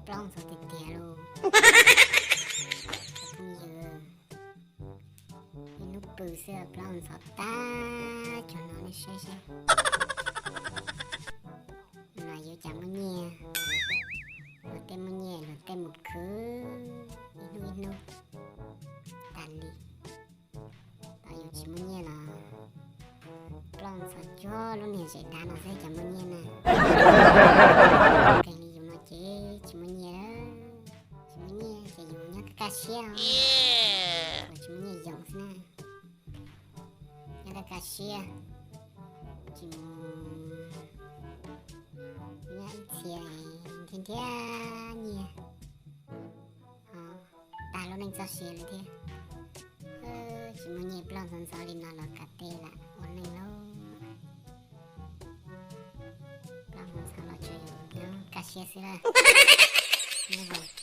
Plaub ntxhov tiag tiag lauj. Phooj ywg, ib hnub pw xwb plaub ntxhov tag, cov no nej saib seb. Luag yuav cas muaj nyiaj, luag tej muaj nyiaj luag tej mus khwv ib hnub ib hnub tas li. Tam yus tsis muaj nyiaj los plaub ntxhov cuag lub niag zem dav no xwb cas muaj nyiaj na. Nkees li yus no ces tsis muaj nyiaj, tsis muaj nyiaj ces yus nyob kaj kaj siab os. Tsis muaj nyiaj yoos xwb na. Nyob kaj kaj siab, tsis mus nyob ib txhia nrhiav nrhiav nyiaj, ho tag lub neej txoj sia li thiab. Tsis muaj nyiaj plaub ntxhov ntxhov li no los kav teb lam ua neej lauj. Plaub ntxhov los tsuas yus nyob kaj siab xwb lawm. Nyob zoo